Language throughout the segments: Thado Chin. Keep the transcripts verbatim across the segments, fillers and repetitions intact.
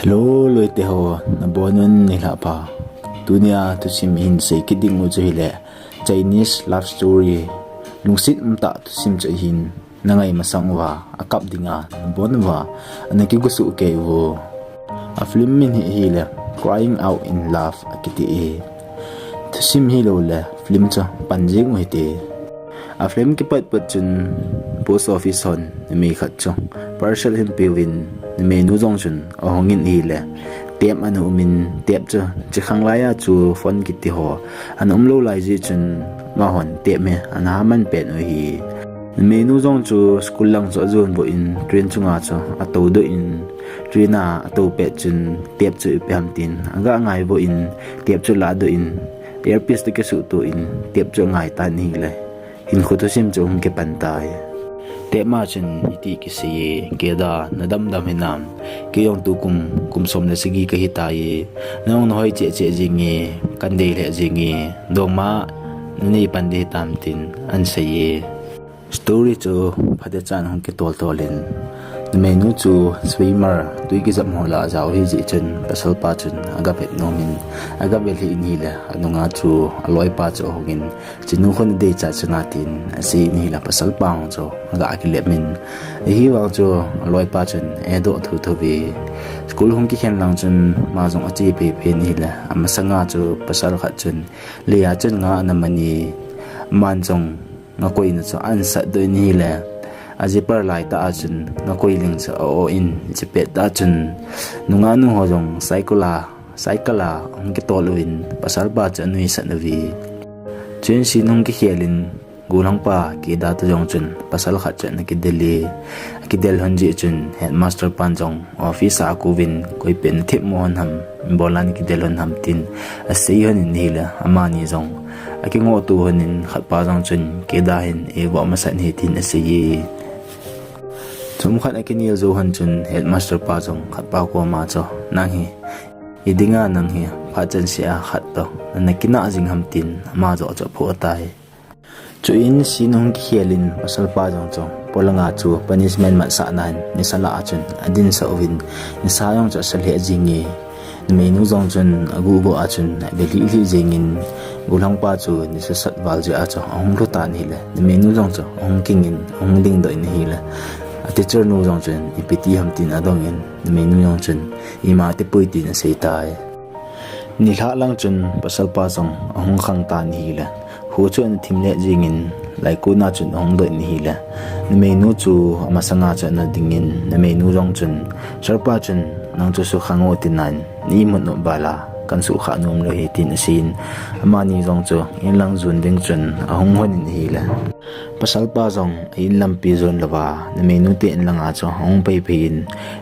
Hello, loite ho, nabonun nilhah pha. Tunia thusim hin seikit ding u chu hile Chinese love story, lungset umtah thusim chu ahin, nangai masang uva akap dinga nabon uva ana kigusuh kei uvo. A film min hi hile Crying Out in Love akiti e. Thusim hilou le film chu pan jing u hite. A film kipat pat chun post office hon numei khat chu parcel ahin peuvin, numeinu jong chun ahungin ahile, tape ana umin, tape chu chikhang laiya chu phone kiti ho ana umlou lai jeh chun amahon tape hi ana haman pen u ahi. Numeinu jong chu school lang chu ajon voh in train chunga chu atoudoh in, train a atou pet chun tape chu ipi ham tin aga ngaivoh in, tape chu aladoh in, earpiece toh kisuhtoh in tape chu angai tan ahile, hinkho thusim chu ahung kipan tai. Tape ma chun hiti kisei e: Keda, nadamdam hinam? Kei jong tukum kum som le sagi kahitai. Nang jong nahoi cheh cheh jenge, kandei lheh jenge, dongma nanei pan ding hitam, tin ahin sei e. Story chu phatechan ahung kitol tol in, numeinu chu swimmer, tui kijap ho lah a ajao ahi jeh chun pasalpa chun aga vet nomin, aga vet lheh in ahile, anunga chu aloipa chu ahungin, chenu khun nadei cha chuna, tin asei in ahile, pasalpa jong chu aga kilep in, ahivang chu aloipa chun ahedoh thotho uve. School hung kikhen lang chun ama jong ache phei phei in ahile, amasanga chu pasal khat chun leiya chun nga ana man e, aman jong nga koina chu ahin satdoh in ahile, a zipper laitah a chun nga koi ling chu a-oh in, chupet tah chun nungah nu ho jong cycle a, cycle a ahung kitol uvin, pasalpa chu anuisat uve. Chuin scene ahung kikhel in, gollhangpa Keda toh jong chun pasal khat chu ana kidel e. Akidel lhon jeh chun headmaster pan jong office a akouvin, koipen nathepmo lhon ham, ibola nakidel lhon ham, tin asei lhon in ahile, amani jong akingohto lhon in, khatpa jong chun Keda hin eivoh masat ahi, tin asei e. Chomkhat akinel jou lhon chun headmaster pa jong khatpa koma chu, nang hi, idinga nang hi phat chanseh a khat toh nana kinah jing ham, tin ama joh chu aphoh tai. Chuin scene ahung kikhel in, pasalpa jong chu polanga chu punishment matsahnan nisa lah a chun adinsah uvin, nisa jong chu asa lheh jenge. Numeinu jong chun aguhguh a chun ave lhih lhih jengin, gollhangpa chu nisa sat val jeh a chu ahung lhu tan ahile, numeinu jong chu ahung kingin ahung dingdoh in ahile, a teacher nu jong chun ipi ti ham tin adongin, numeinu jong chun ima tipoi tin asei tai. Nilhah lang chun pasalpa jong ahung khang tan ahile, kho chu ana thim let jengin, laikon a chun ahung doh in ahile, numeinu chu amasanga chu ana dingin, numeinu jong chun, sir pa chun, nang chu sukhang o, tinan, na imut nop val a kahin suhkhah nomlou ahi, tin aseiyin, amani jong chu inlang jon ding chun ahung lhon in ahile, pasalpa jong a-in lampi jon louva numeinu te in langa chu ahung paipai in,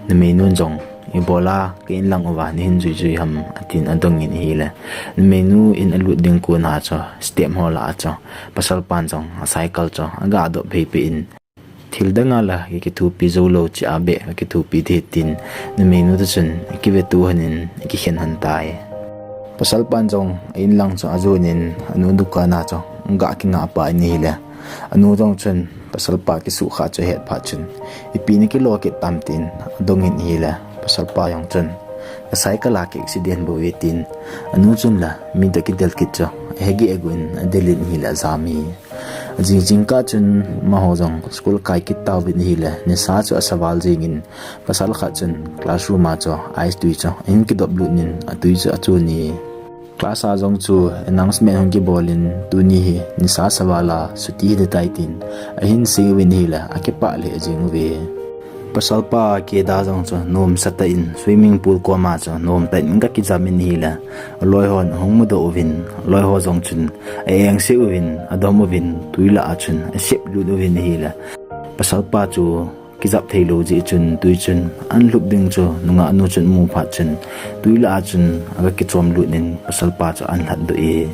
numeinun jong, ibola ka in lang uva nahin juijui ham, atin adongin ahile, numeinu in alut ding kona chu step ho lah a chu pasalpan jong a cycle chu aga dop paipai in, thil danga la kakithopi joulou cheh a beh kakithopi ding ahi, tin numeinu toh chun akiveto lhon in akikhen lhon tai. Pasalpan jong a-in lang chu ajon in anu dukan a chu aga kingah pai in ahile, anu jong chun pasalpa kisuhkhah chu ahet phat chun, ipi nakilo kit tam, tin adongin ahile, pasalpa jong chun, ka cycle a ka accident bou ahi, tin anu chun la mi toh kidel kit chu ahegeh agon, adelin ahile ajam e. Ajing jingkah chun amaho jong school kai kit tauvin ahile, nisa chu asa val jengin, pasal khat chun classroom a chu ice tui chu ahin kidop lut in, atui chu achon e. Class a jong chu announcement ahung kibol in, tuni hi nisa sa val a chutti hiding tai, tin ahin sei uvin ahile, akipah lheh jeng uve. Pasalpa Keda jong chu nomsa tah in swimming pool koma chu nomtah in aga kijam in ahile, aloi hon ahung mudoh uvin, aloi ho jong chun a-engse uvin, adom uvin, tui lah a chun asep lut uvin ahile, pasalpa chu kijap theilou jeh chun tui chun ahin lhup ding chu nungah nu chun amu phat chun, tui lah a chun aga kichom lut in pasalpa chu ahin lhatdoh e.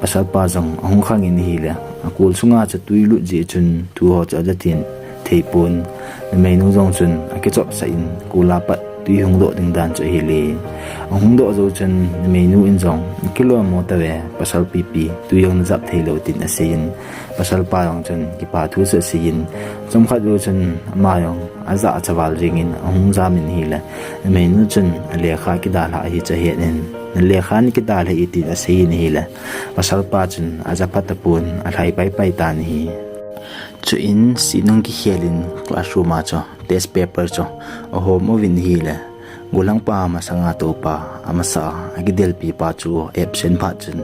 Pasalpa jong ahung khang in ahile, akol sunga chu tui lut jeh chun tui ho chu aja tin theipon, numeinu jong chun akichopsah in kol a pat tui hung doh ding dan chu ahile. Ahung doh jou chun numeinu in jong, "Kilom mo tave, pasal pipi, tui jong najap thei lou," tin aseiyin, pasal pa jong chun kipa thu chu aseiyin, chomkhat jou chun ama jong ajah achaval jingin ahung jamin ahile, numeinu chun alekha kidalhah ahi chu ahetin, "Nalekha nakidalhah e," tin aseiyin ahile, pasal pa chun ajaphat tapon alhai paipai tan ahi. Chuin sin ahung kikhelin classroom a chu test paper chu ahom uvin ahile, gollhangpa masanga toupa, amasa a akidelpi pa chu absent phat chun,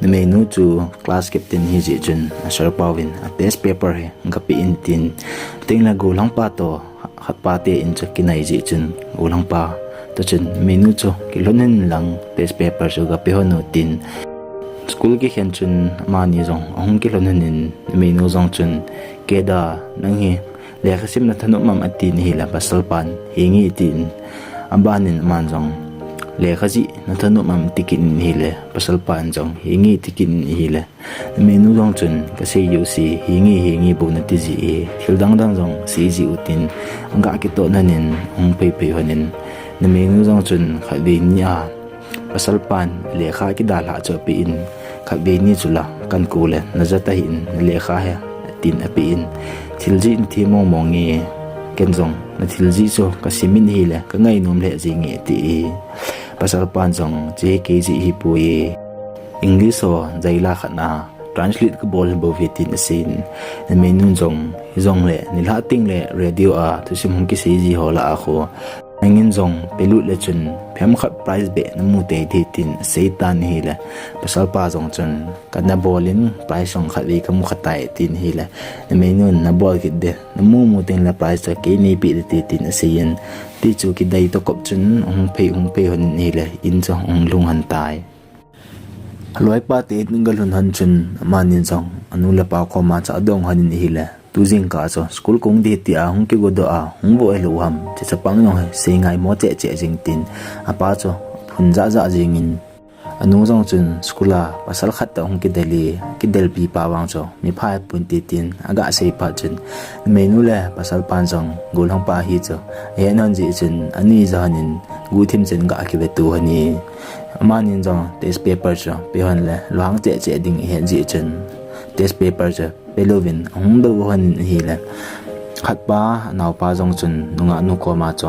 numeinu chu class captain ahi jeh chun, a sir pauvin a test paper hi gape in tin, tengle gollhangpa toh khatpa te in chu kinai jeh chun, gollhangpa toh chun, "Numeinu chu kilhon in lang test paper chu gape hon u," tin, school kikhen chun amani jong ahung kilhon hon in, numeinu jong chun, "Keda, nang hi lekha sim nathanop mam?" atin ahile, pasal pan, "Henge," tin, abanin aman jong, "Lekha jih nathanop mam?" ati kit in ahile, pasal pan jong, "Henge," ati kit in ahile, numeinu jong chun, "Kasei jouse henge henge bou nati ji e, thil dang dang jong sei ji u," tin, aga kitoh hon in, ahung phei phei hon in, numeinu jong chun khatvei ni a, pasal pan lekha kidalhah chu ape in, khatvei ni chu la, "Kakou le, naja tahih in, nalekha hi," tin ape in, "Thil jih nathem mong mong e, ken jong nathil jih chu kasim in ahile, kangai nom lheh jenge," ati e. Pasal pan jong, "Hiche hi kei jih ahipoi e, English ho jaila khat a translate kabol hi bou ve," tin aseiyin, numeinun jong, "Hijongle nilhah tengle radio a thusim hung kisei ji ho lah a khu, nangin jong pelut le chun phem khat prize beh namu teitei," tin asei tan ahile, pasal pa jong chun, "Kana bol in prize jong khatvei kamu kha tai," tin ahile, numeinun, "Nabol kit ding, namu mu tengle prize chu kei neipeh ding te," tin aseiyin, tichu kidei toh kop chun ahung phei, ahung phei hon in ahile, in chu ahung lhung hon tai. Aloipa te in agalhun hon chun, amani jong anu le apa koma chu adong hon in ahile, "Tu jingkah chu school kahung ding tia hung kigodoh a hung vo hilou ham, hiche chapang jong hi sei ngaimo cheh cheh jing," tin apa chu phun jah jah jingin, anu jong chun school a pasal khat toh hung kidel e, kidelpi pa vang chu mipha hipon tin aga sei phat chun, numeinu le pasal pan jong gollhangpa hi chu ahet hon jeh chun anui ja hon in guhthim chun aga kivetou hon e. Amanin jong test paper chu pe hon le lunghang cheh cheh ding ahet jeh chun test paper chu pelouvin ahung dou hon in ahile, khatpa anaopa jong chun nungah nu koma chu,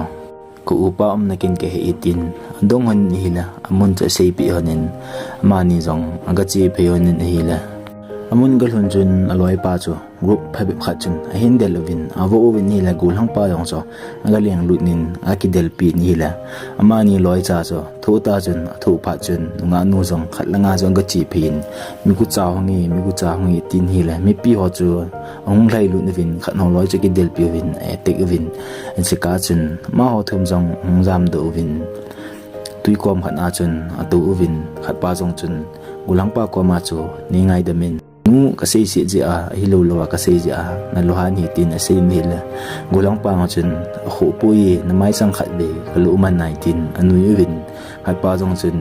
"Ka upa umna ken kahe e," tin adong hon in ahile, amun chu aseipeh hon in, amani jong aga che phei hon in ahile, amun agalhun chun aloipa chu group phabep khat chun ahin del uvin, avo uvin ahile, gollhangpa jong chu aga lenglut in akidelpi in ahile, amani loicha chu thoh tah chun athoh phat chun nungah nu jong khat langa chu aga che phei in, "Migucha hung e, migucha hung e," tin ahile, mipi ho chu ahung lhailut uvin, khat ho loi chu akidelpi uvin, a-attack uvin, hiche kah chun amaho thum jong ahung jamdoh uvin, tui kom khat a chun atou uvin, khatpa jong chun gollhangpa koma chu, "Neingaidam in, nu kaseiset jeh a, ahilou lou a kasei jeh a nalunghan ahi," tin asei in ahile, gollhangpa jong chun, "Akhohpoi, namai chang khatvei kalungman nai," tin anui uvin, khatpa jong chun,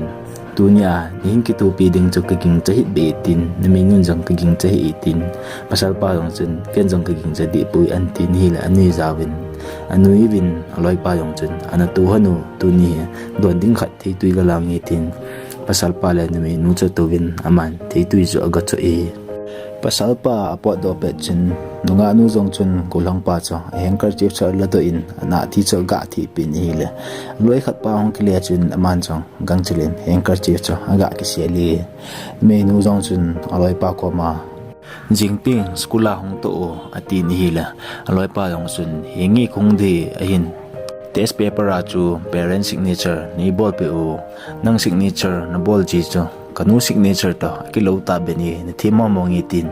"Tunia nahin kitohpi ding chu kagingcha hih beh e," tin, numeinun jong, "Kagingcha hih e," tin, pasalpa jong chun, "Ken jong kagingcha dehpoi," ahin tin ahile, anui jauvin, anui uvin, aloipa jong chun, "Ana tou hon u, tuni hi don ding khat theitwi galang e," tin, pasalpa le numeinu chu atouvin, aman theitwi chu agachoh e. Pasalpa apotdoh pet chun, nungahnu jong chun gollhangpa chu a handkerchief chu aladoh in, anahthi chu agah thehpeh in ahile, aloi khatpa hung kile chun, aman jong gangchel in handkerchief chu agah kisel e. Numeinu jong chun aloipa koma, "Jingteng school a hung toh o," atin ahile, aloipa jong chun, "Henge, kahung ding ahin, test paper a chu parent signature neibolpeh u, nang signature nabol cheh chu kanu signature toh akilou tahbeh e, nathem mong mong e," tin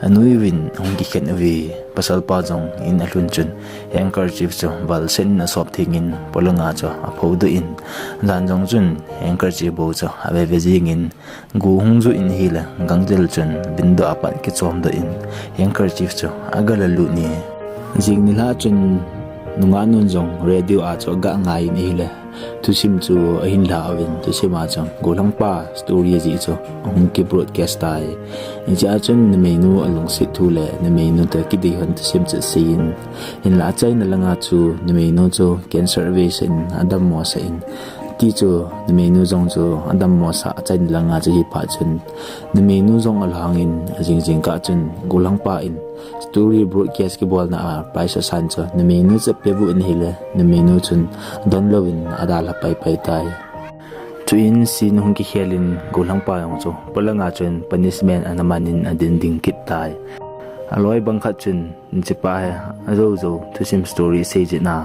anui uvin ahung kikhen uve. Pasalpa jong in alhun chun handkerchief chu valsen in asop thengin polanga chu aphoudoh in, jan jong chun handkerchief bou chu aveve jengin, gu hung juh in ahile, gangchel chun window a pat kichomdoh in handkerchief chu agalalut e. Jing nilhah chun nungahnun jong radio a chu agah ngai in ahile, Thusim chu ahin la uvin, thusim a chun gollhangpa story jeh chu ahung ki broadcast tai. Hichea chun numeinu alungset thu le numeinu toh kidei hon thusim chu asei in, hinlah achaina langa chu numeinu chu cancer avei sah in adammo sah in, ti chu numeinu jong chu adammo sah achaina langa chu hi phat chun numeinu jong alhang in, ajing jing kah chun gollhangpa in story broadcast kibolna a prize asan chu numeinu chu ape uvin ahile, numeinu chun adon louvin adalha paipai tai. Chuin scene ahung kikhel in gollhangpa jong chu polanga chun punishment ana man in adin ding kit tai. Aloi bang khat chun hichepa hi ajou jou thusim story asei jeh a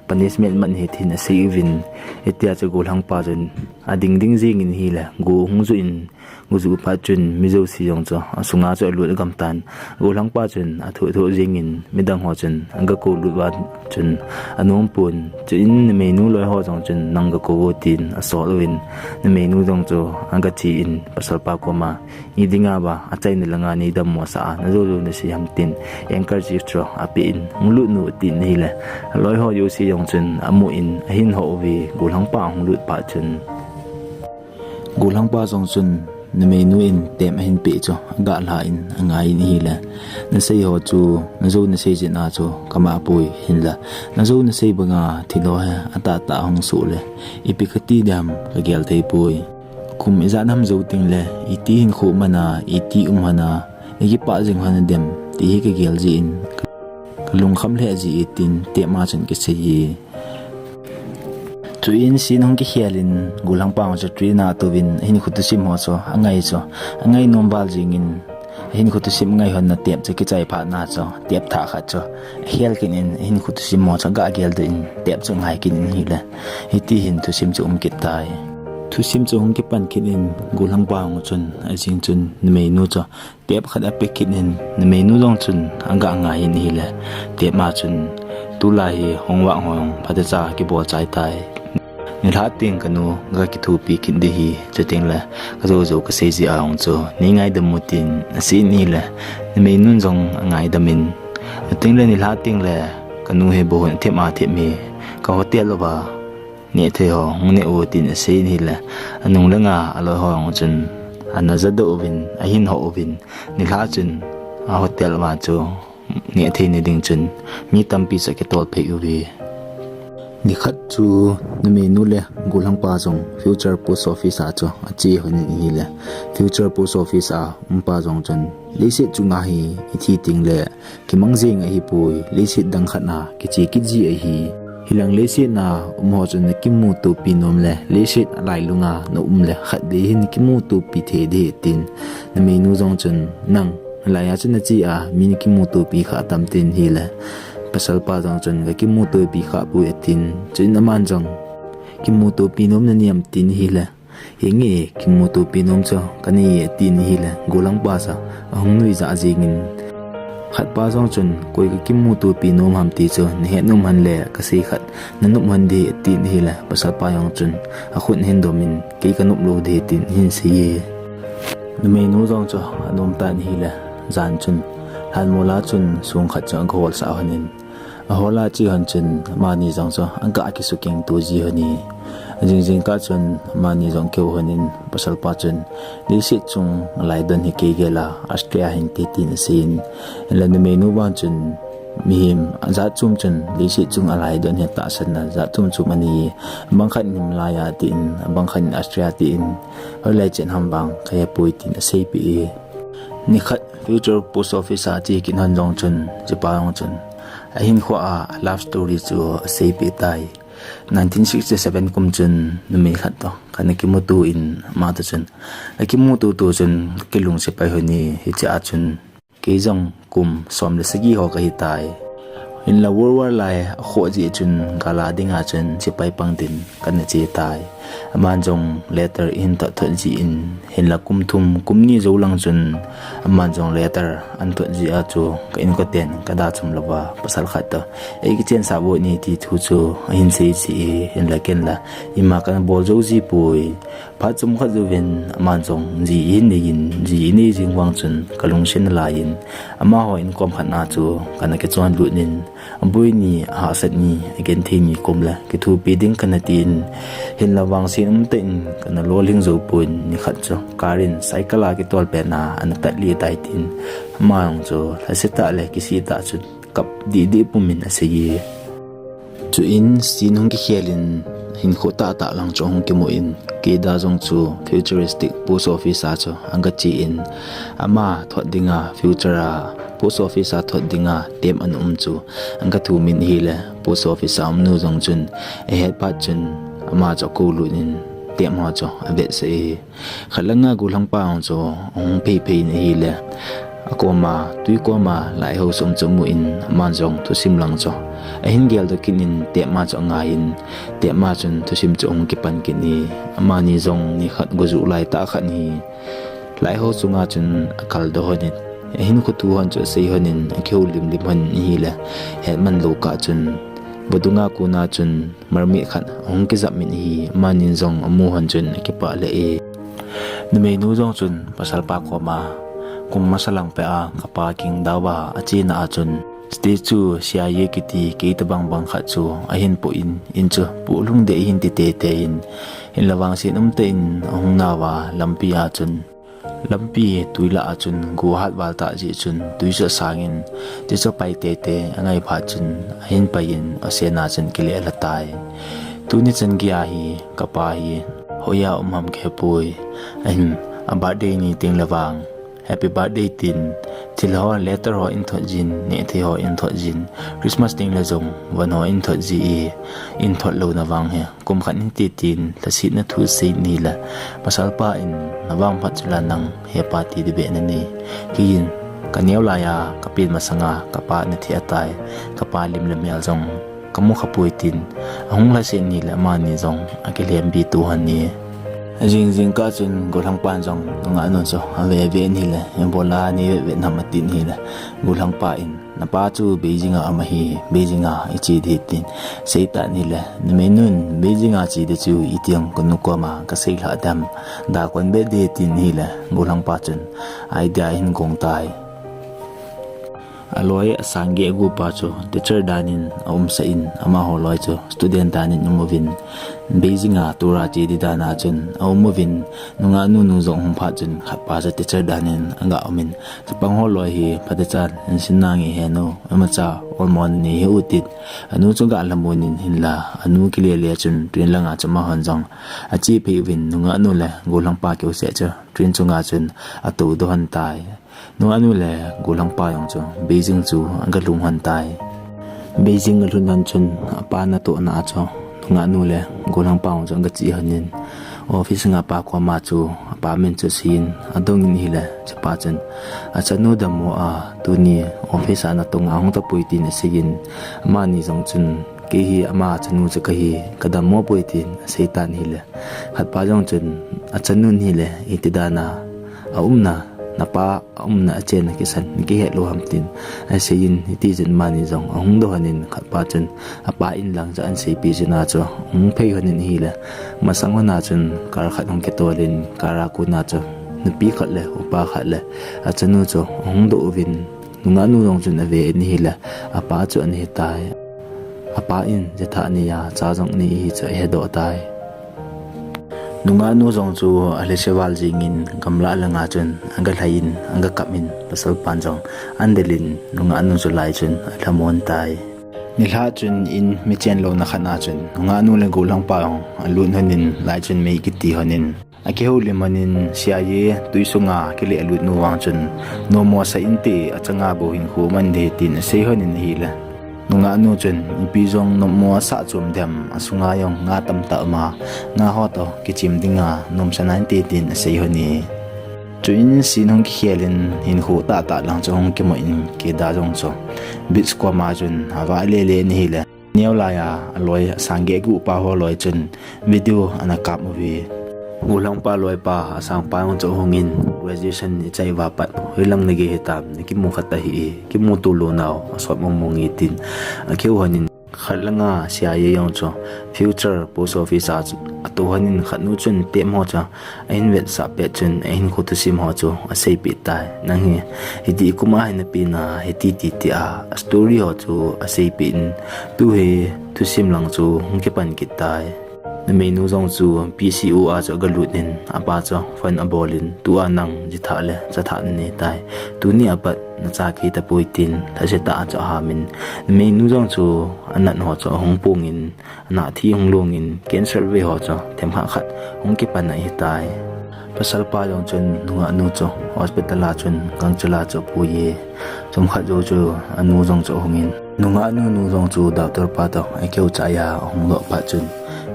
punishment man ahi tin asei uvin, hitia chu gollhangpa chun ading ding jing in ahile, go ahung ju in, go ju phat chun mi jouse jong chu asunga chu alut agam tan. Gollhangpa chun athoh thoh jing in, midang ho chun aga kou lut uva chun anom pon. Chuin numeinu loi ho jong chun nang ga kou o tin asol uvin, numeinu jong chu aga che in pasalpa koma, idinga ba achaina langa nei dammo sah a najou jou nasei ham tin handkerchief chu ape in, hung lut nu atin ahile, aloi ho jouse jong chun amu in ahin ho uve. Gollhangpa ahung lut phat chun gollhangpa jong chun numeinu in tep ahin peh chu aga lha in angai in ahile, nasei ho chu najou nasei jeh a chu kama poi, hinlah najou nasei banga thil ho hi atahtah ahung soh le ipi kati dem kagel thei poi. Kum ijat ham jou tengle iti hinkho um hon a, iti um hon a, ikipah jing hon a dem ti hi kagel jeh in kalungkham lheh ji e tin tep ma chun kisei e. Chuin scene ahung kikhel in gollhangpa chu train a atouvin ahinkho thusim ho chu angai chu, angai nom val jing in, ahinkho thusim ngai hon a tep chu kichai phat na chu tep thah khat chu akhel kit in, ahinkho thusim ho chu aga geldoh in tep chu angai kit in ahile, hiti hin thusim chu um kit tai. Thusim chu hung kipan kit in gollhangpa jong chun ajing chun numeinu chu tep khat ape kit in, numeinu jong chun aga ngai in ahile, tep ma chun tulai hi homework ho jong phatecha kibol chai tai. Nilhah teng kanu ga kithopi kit ding ahi, chutengle kajou jou kasei jeh a jong chu nei ngaidam u tin asei in ahile, numeinun jong angaidam in, chutengle nilhah tengle kanu hi bou hon athem a them hi, ka hotel uva nehthei ho hung neh u tin asei in ahile, anung langa aloi ho jong chun ana jadoh uvin, ahin ho uvin, nilhah chun ahotel uva chu nehthei na ding chun mi tampi chu akitol phei uve. Nikhat chu numeinu le gollhangpa jong Future Post Office a chu ache hon in ahile, Future Post Office a umpa jong chun, leiset chunga hi ithi tengle kimang jeng ahipoi, leiset dang khat a kiche kit ji ahi. Hilang leiset a um ho chun nakimutopi nom le leiset alailunga na um le khatvei hin nakimutopi thei ding ahi tin, numeinu jong chun, nang, nalai a chun nache a mi nakimutopi kha atam tin ahile, pasalpa jong chun, kakimutopi kha poi atin, chuin aman jong, kimutopi nom nanei am tin ahile, henge, kimutopi nom chu kanei e atin ahile, gollhangpa chu ahung nuijah jeng in, khatpa jong chun, koi kakimutopi nom ham ti chu nahet nom hon le kasei khat nanop hon ding ahi atin ahile, pasalpa jong chun akhut ahin dom in, kei kanop lou ding ahi tin ahin sei e. Numeinu jong chu anom tan ahile, jan chun lhanmol a chun song khat chu aga holsah hon in, ahol a ache hon chun amani jong chu aga kisukeng to ji hon e. Ajing jing kah chun amani jong kihou hon in, pasalpa chun, leiset chung alai don hi kei gel a Australia hinte tin asei in, hinla numeinu vang chun mihem ajat chom chun leiset chung alai don hi tahsanna jat chom chom anei e, abang khat in Himalaya tin, abang khat in Australia tin, hoilai chen ham vang kahe poi tin aseipeh e. Nikhat Future Post Office a ache kit hon jong chun, hichepa jong chun ahinkhoa love story chu aseipeh tai. Nineteen sixty seven kum chun numei khat toh kana kimuto in, ama toh chun kakimuto to chun kakilungset pai hon e, hichea chun kei jong kum som le sagi ho kahitai. Hinla World War lai akhoh jeh chun gal a dinga chun sepai pang din kana che tai. Aman jong letter ahin thot thot jin, hinla kum thum, kum ni jou lang chun, aman jong letter ahin thot ji a chu, ka inkoten ka da chom louva pasal khat toh ei kichen sah bou ni ti thu chu ahin sei ji e, hinla ken la ima kana bol jou ji poi. Phat chomkhat jouvin aman jong ji ahin nei in, ji anei jing vang chun ka lungset nalai in, amaho inkom khat na chu kana kichon lut in, aboi ni, ahahsat ni, agenthei ni kom le kithopi ding kana tin, hinla vangset umtah in kana lolhing jou pon, nikhat chu car in cycle a kitol pet na ana tat lih tai tin, ama jong chu lhasetah le kisetah chun kap dihdih pumin asei e. Chuin scene hung kikhel in hinkho tahtah lang chu ahung kimu in, kei da jong chu futuristic post office a chu aga che in, ama thot dinga future a post office a thot dinga tape ana um chu aga thum in ahile, post office a umnu jong chun ahet phat chun ama chu akou lut in tape ho chu avetsah e. Khat langa gollhangpa jong chu ahung phei phei in ahile, akoma tui koma laihou sum chu amu in, aman jong thusim lang chu ahin geldoh kit in tape ma chu angai in, tape ma chun thusim chu ahung kipan kit e. Amani jong nikhat gojuh lai tah khat hi laihou chunga chun akaldoh hon in, ahinkho thu hon chu asei hon in, akihoulim lim hon in ahile, hetman lou kah chun vadunga kona chun marmit khat ahung kijap in ahi, amani jong amu hon chun akipah lheh e. Numeinu jong chun pasalpa koma, kum masa lang peh a kapa King Dawa achena a chun statue C I A kiti kei tobang bang khat chu ahin poh in, in chu poh lhung ding ahin ti teitei in, hinla vangset umtah in ahung nauva lampi a chun, lampi tui lah a chun go ahat val tah jeh chun tui chu asang in, chuche chu apai teitei angai phat chun ahin pai in, asen a chun akile lha tai. Tuni chan geiya hi kapa hi hoiya um ham kahe poi. Ahin, a birthday ni teng le vang happy birthday tin, thil ho, letter ho ahin thot jin, nehthei ho ahin thot jin, Christmas teng le jong van ho ahin thot ji e, ahin thot louna vang hi kum khat hinte tin lhasetna thu asei in ahile, pasalpa in, na vangphat chula nang hepa ti ding beh nanei. Keiin kaneo laiya kapen masanga kapa ana thi ahitai, kapa lim le mel jong kamu khapoi tin ahung lhaset in ahile, amani jong akilhempi to hon e. Ajing jingkah chun gollhangpan jong nungahnu chu ave ave in ahile, ibola nei ve ve ham atin ahile, gollhangpa in, napa chu Beijing a um ahi, Beijing a iche ding tin aseitan ahile, numeinun Beijing a che ding chu itiham kanu koma kaseilhah dem, da kon be ding tin ahile, gollhangpa chun idea ahin gong tai. Aloi asang geh agupa chu teacher danin aumsah in, amaho loi chu student danin aum uvin, Beijing a tour a che ding dan a chun aum uvin, nungahnu nung jong hung phat chun khatpa chu teacher danin aga um in, chapang ho loi hi phatechan lungset nange henu, imacha olmo nanei hih utin, anu chu aga lhamon in, hinla anu kile le chun train langa chu amahon jong ache phei uvin, nungahnu le gollhangpa keu seh chu train chunga chun atoudoh hon tai. Nungahnu le gollhangpa jong chu Beijing chu aga lhung hon tai. Beijing alhun hon chun apa natohna a chu nungahnu le gollhangpa jong chu aga che hon in, office nga pa koma chu apa min chu asei in adong in ahile, chupa chun achanu dammo a tuni office a natong a hung tapoi tin asei in, amani jong chun kei hi ama chanu chu kahi, kadammo poi tin aseitan ahile, khatpa jong chun achanun ahile iti dan a aumna, napa aumna achenna kisan nakihet lou ham tin asei in, hiti chun amani jong ahung doh hon in, khatpa chun apa in lang chu ahin seipi chun a chu ahung phei hon in ahile, masang hon a chun car khat hung kitol in, car a kona chu nupi khat le upa khat le achanu chu ahung doh uvin, nungahnu jong chun ave in ahile, apa chu ana hitai. Apa in jatha anei a, cha jong anei ahi chu ahedoh tai. Nungahnu jong chu alhaseval jingin gamlah langa chun aga lhai in, aga kap in, pasalpan jong ahin del in, nungahnu chu lai chun alhamon tai. Nilhah chun in michen louna khat a chun nungahnu le gollhangpa jong alut hon in, lai chun mei kiti hon in, akihoulim hon in, C I A tui sunga kile lut nu vang chun nommo sah inte, achanga bou hinkho man ding tin asei hon in ahile, nungahnu chun ipi jong nommo asah chom dem, asunga jong nga tamtah um a, nga ho toh kichim dinga nomsa nante tin asei hon e. Chuin scene hung kikhel in hinkho tahtah lang chu hung kimu in, kei da jong chu beach koma chun avah lele in ahile, Neo laiya aloi asang geh guh pa ho loi chun video ana kap uve. Golhang pa loi pa asang pa jong chu ahungin, graduation ichai uva pat hoilang nagei hitam, nakimu khat ahi e, kimu tolou nau asot mong mong e tin akihou lhonin, khat langa C I A jong chu future post office a chu atoh lhonin, khat nu chun tape ho chu ahin vetsah pet chun ahinkho thusim ho chu aseipeh tai. Nang hi, hiti kum a hin napeh na hiti ti tia story ho chu aseipeh in, tu hi thusim lang chu hung kipan kit tai. Numeinu jong chu P C U a chu agalut in, apa chu phone abolin, tua nang jithah le chathah nanei tai. Tuni apat nacha kei tapoi tin lhasetah a chu ahamin, numeinu jong chu anat ho chu ahung pungin, anah thi hung lungin, cancer vei ho chu themkhat khat hung kipan ahitai. Pasal pa jong chun nungah nu chu hospital a chun gangchel a chu apui e. Chomkhat jou chu anu jong chu ahungin, nungah nu nu jong chu doctor pa toh akihochai a ahung doh phat chun,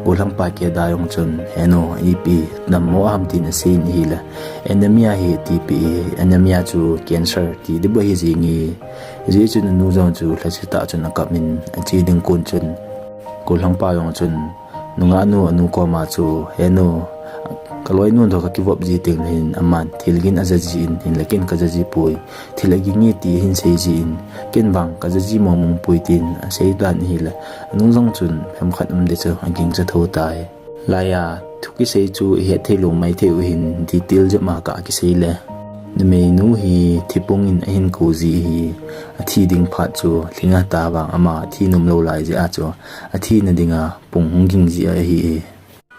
golhang pa kehda jong chun, he nu, ipi dammo ham tin aseiyin ahile, anemia hi atipeh e, anemia chu cancer ti ding bou ahi jinge. Hijeh chun anu jong chu lhasetah chun akapin, ache ding kon chun golhang pa jong chun nungah nu anu koma chu, he nu, kaloinun toh kakivop ji teng le hin aman thil gin aja jin, hinla ken kaja ji poi, thil agin nge ti ahin sei jin, ken vang kaja ji mong mong poi tin aseitan ahile, anu jong chun themkhat um ding chu agingcha thou tai. Laiya thu kisei chu ihet theilou maithei u hin, detail jep a kakisei le, numeinu hi thipung in ahin kou ji ahi. Athi ding phat chu lhinga tah vang, ama athi nomlou lai jeh a chu athina dinga pung hung ging ji ahi e.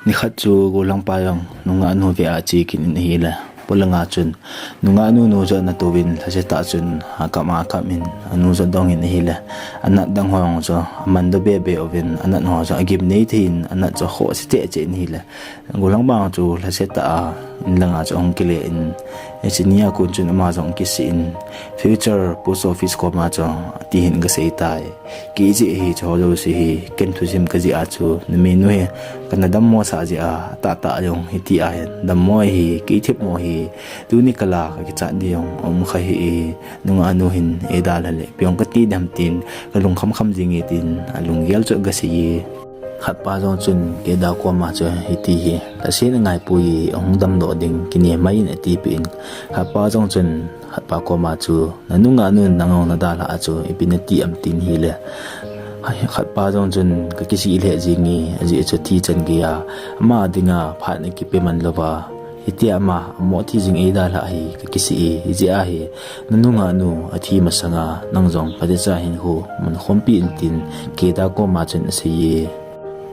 Nikhat chu golhang pa jong nungah nu vea ache kit in ahile, polanga chun nungah nu nu chu ana touvin lhasetah chun akap akap in, anu chu adongin ahile, anat dang ho jong chu amandoh bebe uvin, anat ho chu agimnei thei in, anat chu akhoh se cheh cheh in ahile, golhang pa jong chu lhasetah a in langa chu ahung kile in, hiche nia kon chun ama jong akisih in, future post office koma chu ati hin kasei tai. Kei jeh hi, chuho jouse hi ken thusim kajih a chu, numeinu hi kana dammosah jeh a, atahtah jong hitia hin dammo ahi, kei themmo hi, tuni kal a kakichat ding jong aum kha hih e, nungah nu hin eidalha le ipi jong kati dem tin kalung khamkham jinge tin alunggel chu agasei e. Khatpa jong chun kehda koma chu hiti hi lhasetna ngaipoi, ahung damdoh ding kinem mai in atipeh in, khatpa jong chun khatpa koma chu, nanungah nun nang jong nadalhah a chu ipi nati am tin ahile, khatpa jong chun kakisih lheh jinge, ajeh chu thi chan geiya ama dinga phat nakipe man louva, hitia ama amoh thi jing eidalhah hi kakisih e, hijeh a hi nanungah nu athi masanga nang jong phatecha hinkho mankhompi in tin kehda koma chun asei e.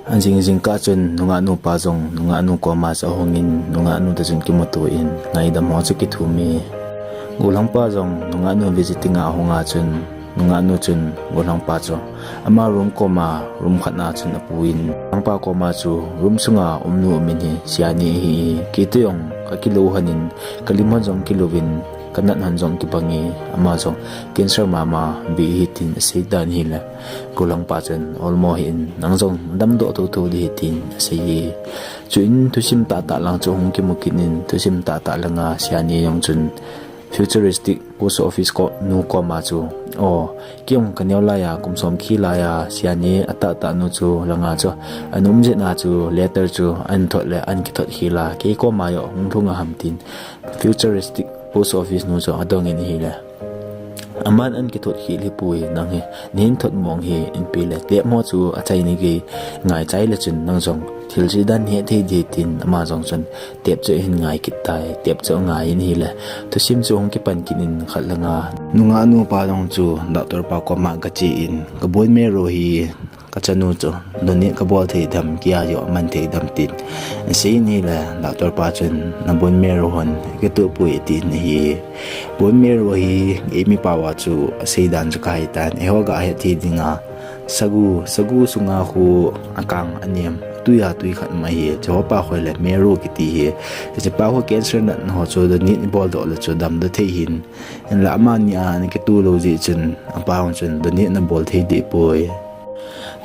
Ajing jingkah chun nungah nu pa jong nungah nu koma chu ahungin, nungah nu toh chun kimuto in ngaidam ho chu akithum e. Golhang pa jong nungah nu visiting a ahunga chun, nungah nu chun golhang pa chu ama room koma room khat na chun apuin, golhang pa koma chu room sunga umnu umin hi seini ahi e, keitoh jong kakilou lhonin, kalim lhon jong kilouvin, kanat lhon jong kibangin, ama jong cancer mama beh ahi tin aseitan ahile, golhang pa chun olmo hih in, nang jong nadamdoh thotho ding ahi tin asei e. Chuin thusim tahtah lang chu ahung kimu kit in, thusim tahtah langa seini jong chun futuristic post office ko, nu koma chu, o, kei jong kaneo laiya kum som khel laiya seini atahtah nu chu langa chu ana um jeh a chu letter chu ahin thot le ahin kithot khel a, kei koma jong hung lhung aham tin futuristic post office nu chu adongin ahile, aman ahin kithot khel hipoi, nang hi nahin thot mong hih in, ipi le tape ho chu achaina gei ngaichai le chun nang jong thil cheh dan nahet thei ding tin ama jong chun tape chu ahin ngai kit tai. Tape chu angai in ahile, thusim chu ahung kipan kit in khat langa nungah nu pa jong chu doctor pa koma gache in, ka bone marrow hi kachanu chu donate kabol thei dem, keiya jong aman thei dem tin asei in ahile, doctor pa chun na bone marrow hon kitoh poi atin ahi. Bone marrow hi eimi pao a chu aseidan chu kahe tan, eiho gahet thei dinga sagu, sagu sunga khu akang anem, atui a tui khat um ahi, chuho pa khu le marrow kiti ahi. Hiche pa khu cancer natna ho chu donate ibol doh le chu damdoh thei ahin, hinla amani a ana kitoh lou jeh chun apa hon chun donate nabol thei deh poi.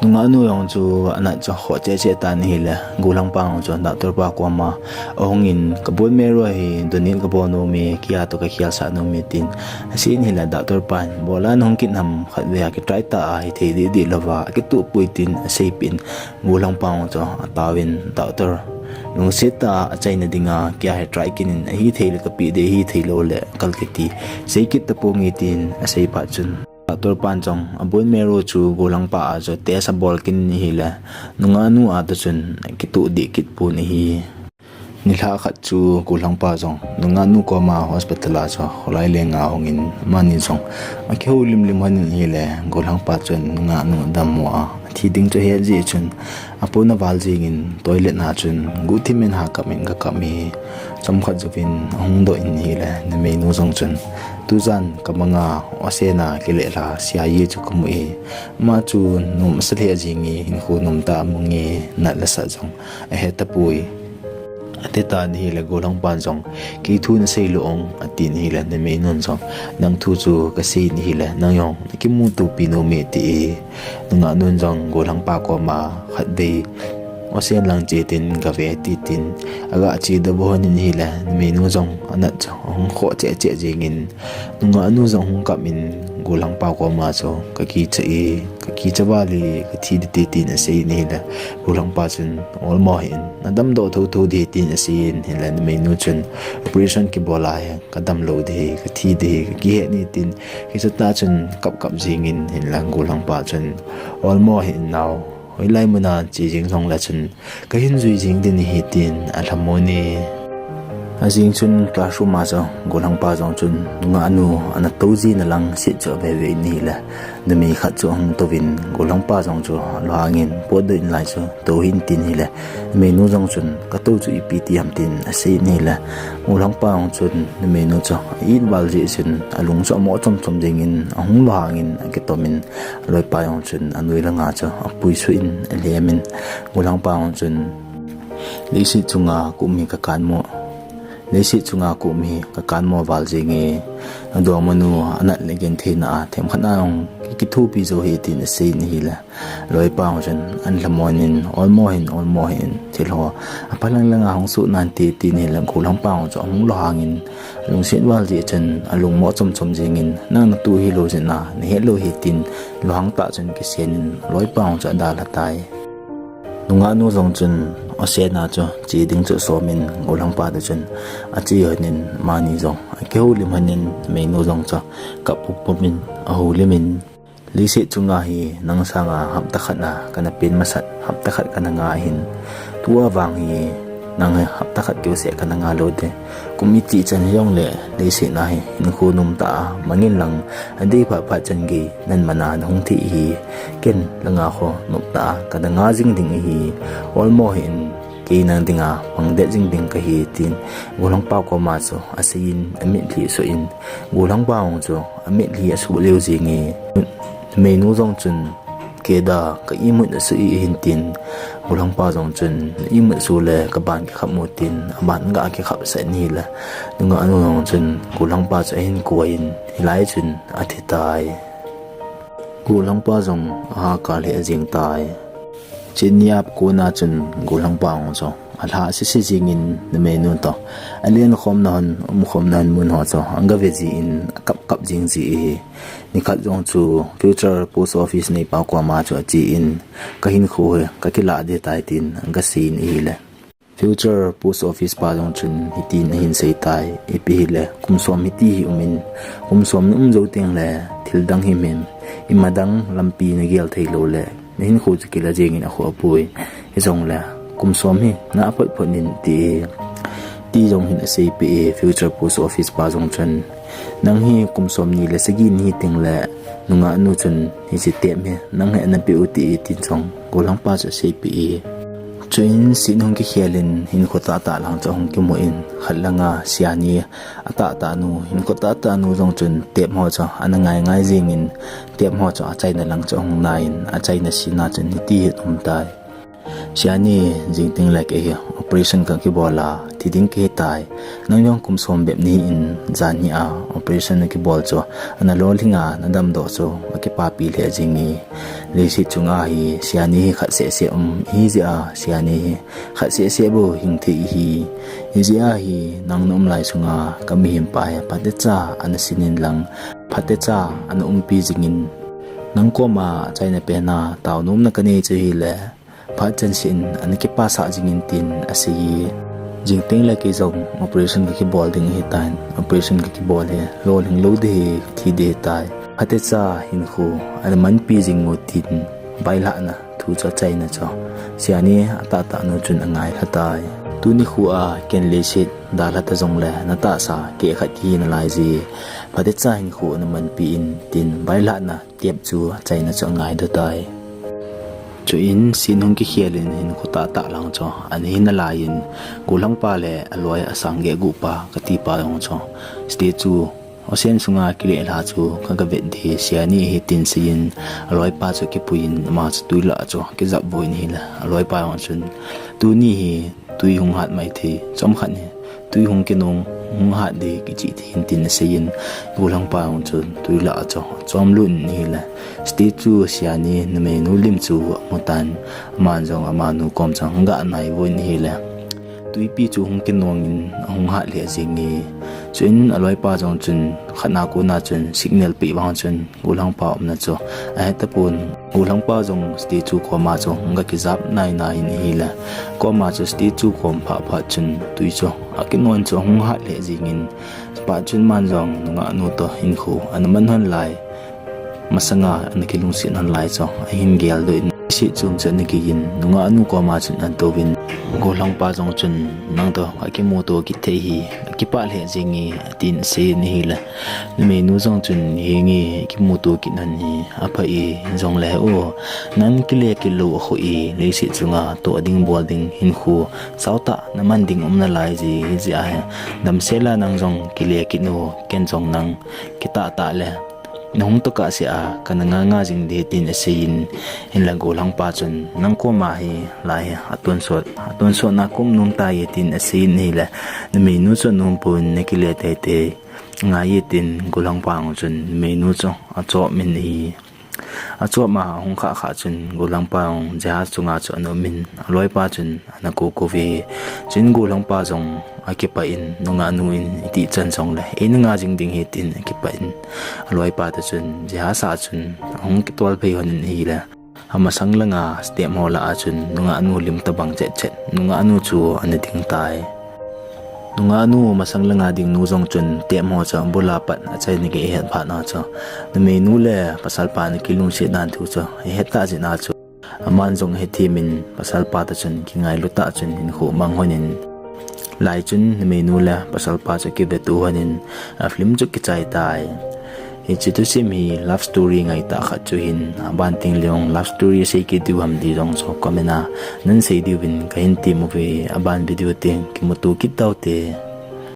Nungah nu jong chu anat chu khoh cheh cheh tan ahile, gollhangpa jong chu doctor pa koma ahungin, ka bone marrow hi donate kabol nom e, kia toh kakhel sah nom e tin asei in ahile, doctor pan, bol a nahung kit ham, khatvei a kitry ta a hithei deh deh louva akitoh poi tin aseipeh in, gollhangpa jong chu ataovin, doctor, lungset tah a achaina dinga kia hi try kit in, ahithei le kapeh ding, ahithei lou le kal kit in, sei kit tapong e tin asei phat chun, doctor pan jong a bone marrow chu gollhangpa a chu test abol kit in ahile, nungah nu a toh chun akitoh deh kit pon ahi. Nilhah khat chu gollhangpa jong nungah nu koma hospital a chu kholai lenga ahungin, amani jong akihoulim lim lhon in ahile, gollhangpa chun nungah nu adammo a athi ding chu ahet jeh chun, apon aval jingin toilet na chun guhthim in hakap in kakap e. Chomkhat jouvin ahung doh in ahile, numeinu jong chun, tujan kamanga osen a kilelha Siayi chu kamu e. Ama chu nom asa lheh jing e, hinkho nomtah a amu e, nat le sat jong ahe tapoi, ati tan ahile, gollhangpan jong, kei thu nasei lou ong, atin ahile, numeinun jong, nang thu chu kasei in ahile, nang jong nakimutopi nom e, ati e. Nungah nun jong gollhangpa koma, khatvei osen lang che tin gave, ati tin, aga che doh lhon in ahile, numeinu jong anat chu ahung khoh cheh cheh jingin, nungah nu jong ahung kap in, gollhangpa koma chu, kakicha e, kakicha val e, kathi ding, ati tin asei in ahile, gollhangpa chun, olmo hih in, nadamdoh thotho ding, tin asei in ahile, numeinu chun, operation kibol a hi kadam lou ding, kathi ding, kakihet e, tin kisatah chun kap kap jingin ahile, gollhangpa chun, olmo hih in nao, hoilai muna che jeng jongle chun kahin jui jeng ding ahi, tin alhamon e. Ajing chun classroom a chu gollhangpa jong chun nungah nu ana tou jina lang set chu ave ve in ahile, numei khat chu ahung touvin, gollhangpa jong chu alunghangin, potdoh in lai chu tou hih in, tin ahile, numeinu jong chun, katou chu ipi ti ham, tin asei in ahile, gollhangpa jong chun numeinu chu a-it val jeh chun alung chu amo chom chom jengin ahung lunghangin akitomin, aloipa jong chun anoi langa chu apuisuh in alhemin, gollhangpa jong chun, leiset chunga kum hi kakanmo, leiset chunga kum hi kakanmo val jenge, adongmanu anat le gentheina a themkhat na jong kikithopi jou hih, tin asei in ahile, aloipa jong chun ana lhamon in, olmo hih in, olmo hih in, thil ho aphalang langa hung soh nante, tin ahile, gollhangpa jong chu ahung lunghangin, alungset val jeh chun alung mo chom chom jengin, nang natoh hilou jeh a nahet lou ahi, tin lunghang tah chun kisenin, aloipa jong chu adalha tai. Nungah nu jong chun osen a chu che ding chu asomin, gollhangpa toh chun ache lhonin, amani jong akihoulim lhonin, numeinu jong chu kap pup pup in ahoulimin, leiset chunga hi nang sanga hapta khat a kana pen masat, hapta khat kana nga ahin, tua vang hi nang hi hapta khat keuseh kana nga lou ding, kum iti chan hijongle, leiset a hi hinkho nomtah a mangin lang, adei phat phat chan gei nangma a nahung thei ahi, ken langa kho noptah a kana nga jing ding ahi, olmo hih in, kei nang dinga pangdet jing ding kahi, tin gollhangpa koma chu aseiyin, amitlhi asoh in, gollhangpa jong chu amitlhi asoh lheh jenge, numeinu jong chun, kei da ka imut asoh e ahin, tin gollhangpa jong chun, na imut soh le kaban kikhap mo, tin aban aga kikhapsah in ahile, nungah nu jong chun gollhangpa chu ahin koiyin, hilai chun athi tai. Gollhangpa jong ahahkar lheh jeng tai. Chuin nia pat kona chun gollhangpa jong chu alha sese jengin, numeinu toh alenkhomna hon, umkhomna hon mun ho chu agave jin, akap kap jing ji ahi. Nikhat jong chu Future Post Office neipa koma chu achen, kahinkho hi kakilah ding tai, tin agaseiyin ahile, Future Post Office pa jong chun hitin ahin seitai, ipi hile, kum som hiti hi umin, kum som na um jou tengle thil dang himhim, ima dang lampi nagel thei lou le, nahinkho chu kila jengin akhoh poi. Hijongle kum som hi na aphot phot in, ati. Ti jong hin aseipeh e, Future Post Office pa jong chun, nang hi kum somni le sagi nahi tengle, nungah nu chun hiche tape hi nang hi ana peh u, ati, tin jong gollhangpa chu aseipeh e. Chuin scene hung kikhel in, hinkho tahtah lang chu ahung kimun, khat langa Siani atahtah nu, hinkho tahtah nu jong chun tape ho chu ana ngai ngai jengin, tape ho chu achaina lang chu ahung naiyin, achaina scene a chun hiti hin aumtai. Siani, jingteng le kei hi operation kakibol a, thi ding kahi tai. Nang jong kum som bep nahin, janhi a operation nakibol chu ana lolhing a, nadamdoh chu akipapi lheh jing e. Leiset chunga hi Siani hi khat seh seh um ahi jeh a, Siani hi khat seh seh bou hing thei ahi. Hijeh a hi nang na um lai sunga kamihem pa hi phatecha ana sin in lang, phatecha ana umpi jing in. Nang koma achaina pen a taonomna kanei chu ahile, phat chan seh in ana kipasah jing in, tin asei e. Jingteng le kei jong operation kakibol ding ahitan, operation kakibol hi lolhing lou ding ahi, kathi ding ahitai. Phatecha hinkho ana manpi jing u, tin bailhahna thu chu achaina chu Siani atahtah nu chun angailha tai. Tuni khu a ken leiset dalha ta jongle natahsa keh khat kihi nalai je. Phatecha hinkho ana manpi in, tin bailhahna tep chu achaina chu angaidoh tai. Chuin scene hung kikhel in hinkho tahtah lang chu ana hi nalai in, gollhangpa le aloi asang geh guh pa kati pa jong chu stage chu, osen sunga kilehla chu kagavet ding, Siani ahi tin seiyin, aloipa chu kipui in ama chu twi lah chu kijap uvin ahile, aloipa jong chun, tuni hi twi hung hat mai thei, chomkhat hi twi hung kinung, hung hat ding kichih thei in, tin aseiyin, gollhangpa jong chun twi lah chu achom lut in ahile, stage chu Siani numeinu lim chu amutan, aman jong amanu kom chu aga nai uvin ahile, twipi chu hung kinung in ahung hat lheh jing e. Chuin aloipa jong chun khatna kona chun signal peh vang chun gollhangpa umna chu ahet tapon, gollhangpa jong stage chu koma chu aga kijap nai nai in ahile, koma chu stage chu kom phah phat chun twi chu akinon chu ahung hat lheh jing in, phat chun aman jong nungah nu toh hinkho ana man lhon lai, masanga ana kilungset lhon lai chu ahin geldoh in, leiset chung chu ana gei in, nungah nu koma chun ana touvin, gollhangpa jong chun, nang toh kakimuto kit thei hi kakipah lheh jing e, tin aseiyin ahile, numeinu jong chun, henge, kimuto kit lhon hi apha e, jongle o, nang kile kit lou akhoh e, leiset chunga toh ding bol ding hinkho saotah naman ding um nalai je, hijeh a hi damsel a nang jong kile kit un, ken jong nang kitahtah le nahung tokah seh a kana nganga jing ding, tin aseiyin, hinla gollhangpa chun, nang koma hi lai hi atonsot, atonsot na kaum nom tai, tin aseiyin ahile, numeinu chu anompon, nakile teitei ngai e, tin gollhangpa jong chun numeinu chu achop in ahi. Achop a ahung khah khah chun gollhangpa jong jahaz chunga chu ana um in, aloipa chun ana kou kou ve. Chuin gollhangpa jong akipah in, nungah nu in itih chan jongle eina nga jing ding ahi, tin akipah in, aloipa toh chun jahaz a chun ahung kitol phei lhon in ahile, amasang langa step ho lah a chun nungah nu lim tobang chet chet nungah nu chu ana ding tai. Nungah nu masang langa ding nu jong chun step ho chu abul a pat achaina gei ahet phat na chu, numeinu le pasalpa ana kilungset dan thu chu ahet tah jeh a chu, aman jong ahethem in, pasalpa toh chun kingailu tah chun hinkho amang lhon in, lai chun numeinu le pasalpa chu akiveto lhon in, a film chu kichai tai. Hiche thusim hi love story ngaitah khat chu ahin, aban teng le jong love story sei kit diu ham ti jong chu comment a nahin sei diuvin kahin tem uve, aban video teng kimuto kit taute.